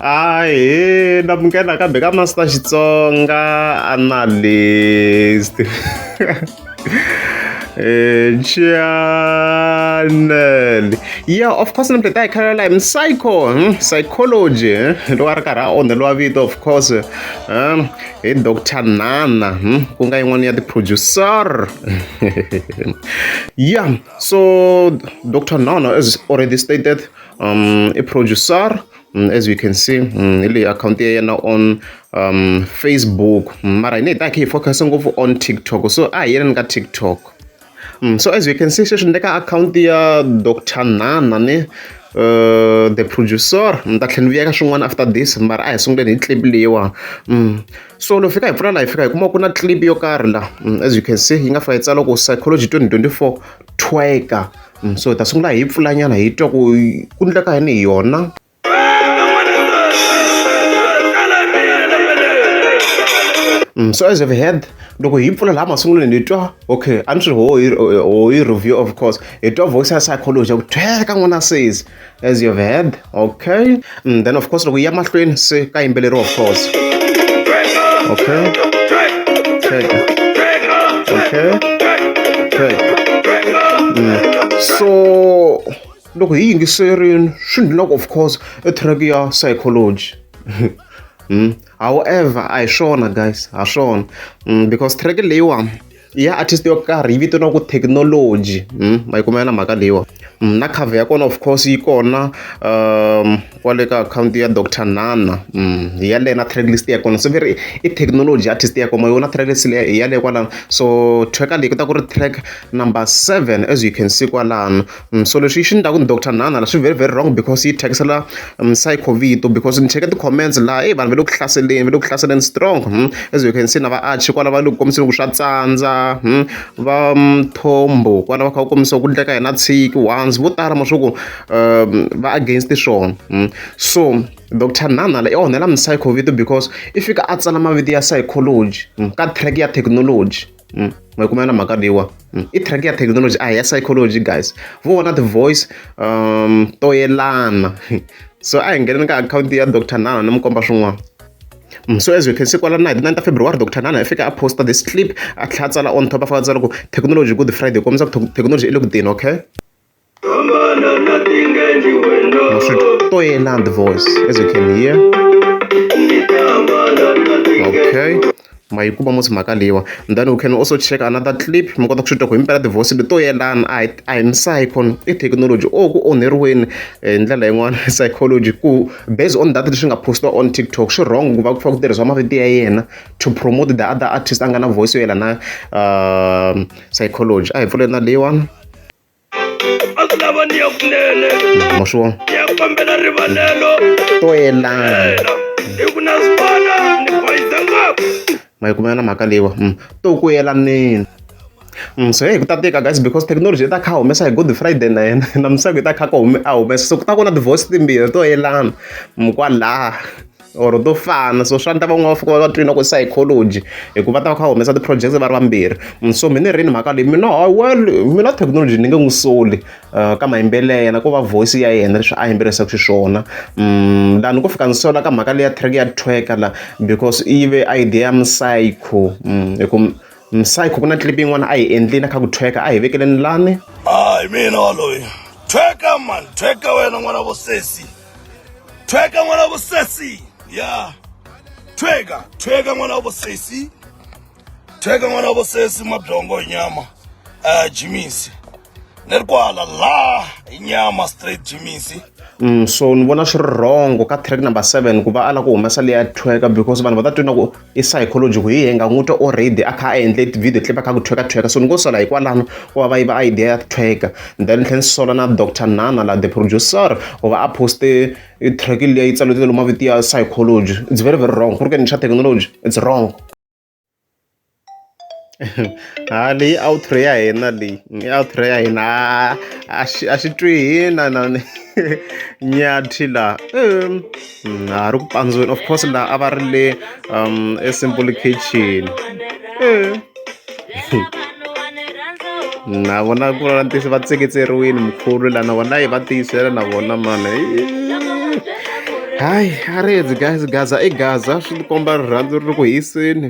Ahee namukela nakambe ka Master Xitsonga Analyst channel yeah of course namuntlha hi ta hi khalela hi psycho psychology loko a ri karhi a onheliwa vito of course hi Doctor Nana ku nga yin'wana ya ti-producer yeah so Doctor Nana as already stated i producer as you can see hi leyi akhawunti ya yena on Facebook mara hina hi ta hi kha hi focus ngopfu on TikTok so a hi yeleni ka TikTok so as you can see sweswi ni le ka akhawunti ya Doctor Nana ni the producer ni ta tlhela ni vuya ka swin'wana after this mara a hi sunguleni hi clip leyiwa so loko fika hi pfula laha hi fika hi kuma ku na clip yo karhi la as you can see yi nga fika yi tsala ku psychology 2024 tweka so hi ta sungula hi pfula nyana hi twa ku ku ndleka yini hi yona. So as you've heard loko hi pfula laha masungulweni hi twa okay a ni swi ho hi ho hi review of course hi twa voice ya psychology ya ku thweka n'wana says as you've heard okay then of course loko yi ya mahlweni se ka yimbeleriwa of course okay thweka okay thweka so loko hi yingiserini swi ni loko of course i track ya psychology however a hi swona guys ha swona because track leyiwa ya artist yo karhi yi vitaniwa ku technology ma yi kuma na mhaka leyiwa na cover ya kona of course yi kona kwale ka akhawunti ya Doctor Nana hi yaleyo na track list ya kona so ve ri i technology artist ya kona yona track list hi yaleyo kwalano so track leyi ku ta ku ri track number 7 as you can see kwalano so leswi xi endlaku ni Doctor Nana la swi very very wrong because yi thyakisela psycho vito because ni cheke ti-comments laha eyi vanhu va le ku hlaseleni va le ku hlaseleni strong as you can see na va Archie kwala va le ku kombiseni ku swa tsandza va Mthombo kwala va kha va kombisa ku ndleka yena tshiki once vo tala ma swa ku va against swona so Doctor Nana la i onhela psycho vito because i fika a tsala mavito ya psychology ka track ya technology ma yi kuma na mhaka leyiwa i track ya technology a hi ya psychology guys vo vona ti-voice to yelana so a hi ngheneni ka akhawunti ya Doctor Nana ni mi komba swin'wana so as you can see kwala na hi ti-9 ta February Dr Nana i fika a posta this clip a tlhela a tsala on top a fika a tsala ku technology good Friday kombisa ku technology i le ku teni okay to yelana the voice as you can hear okay ma yi kuma musi mhaka leyiwa then we can also check another clip mi kota ku swi twa ku himpela ti-voice leti to yelana a hi a hi psycho i technology o ku onheriweni hi ndlela yin'wana psychology ku based on that leswi nga postiwa on TikTok swi wrong ku va ku fa ku tirhisiwa mavito ya yena to promote the other artist a nga na voice yo yelana na psychology a hi pfuleni na leyiwani a swi lava ni ya kunene ma swi vona ni ya kombela rivalelo to yelana hi ku na swi ni boyiza ngopfu ma yi kumela na mhaka leyiwa to ku yelaneni so hey ku ta tika guys because technology yi ta kha humesa hi good friday na yena na misako yi ta kha a humesa so ku ta ku na ti-voice timbirhi to yelana kwalaha or to fana so swa endla van'wana va fika va twi na ku psychology hikuva va ta va kha va humesa ti-projects va ri vambirhi so mina ni rini mhaka leyi mina hayi well mina technology ni nge n'wi soli ka mayimbelelo ya yena ko va voice ya yena leswi a yimbelerisaka xiswona laha ni ko fika ni sola ka mhaka leya track ya tweka la because yi ve idea ya psycho hi ku psycho ku na clip yin'wana a yi endlile kha ku tweka a hi vekeleni lani a hi mina waloyi tweka man tweka wena n'wana vosesi tweka n'wana vosesi ya tweka tweka n'wana vosesi tweka n'wana vosesi mabyongo hi nyama jimisi ni ri kwala la hi nyama straight jimisi So ni vona swi ri wrong ka track number 7 ku va a lava ku humesa leya tweka because vanhu va ta twi na ku i psychology ku hi hi nga n'wi twa already a kha a endle video clip a kha ku tweka tweka so ni ngo sola hikwalano ku va va yiva idea ya tweka then ni tlhela ni sola na Doctor Nana la the producer ku va a poste track liya yi tsariweke lomu mavito ya psychology it's very very wrong ku ri ke ni xa technology it's wrong ha leyi outro ya hina leyi i outro ya hina a xi a xi twi hina na nyathi la ha ri ku pandziweni of course laha a va ri le e simple kitchen na vona ku vula ntiyiso va tseketseriwile mkhulu la na vona yi va tiyisela na vona mani. Hayi a ri hedzi guys, Gaza i Gaza, swi tikomba rirhandzu ri ri ku hiseni.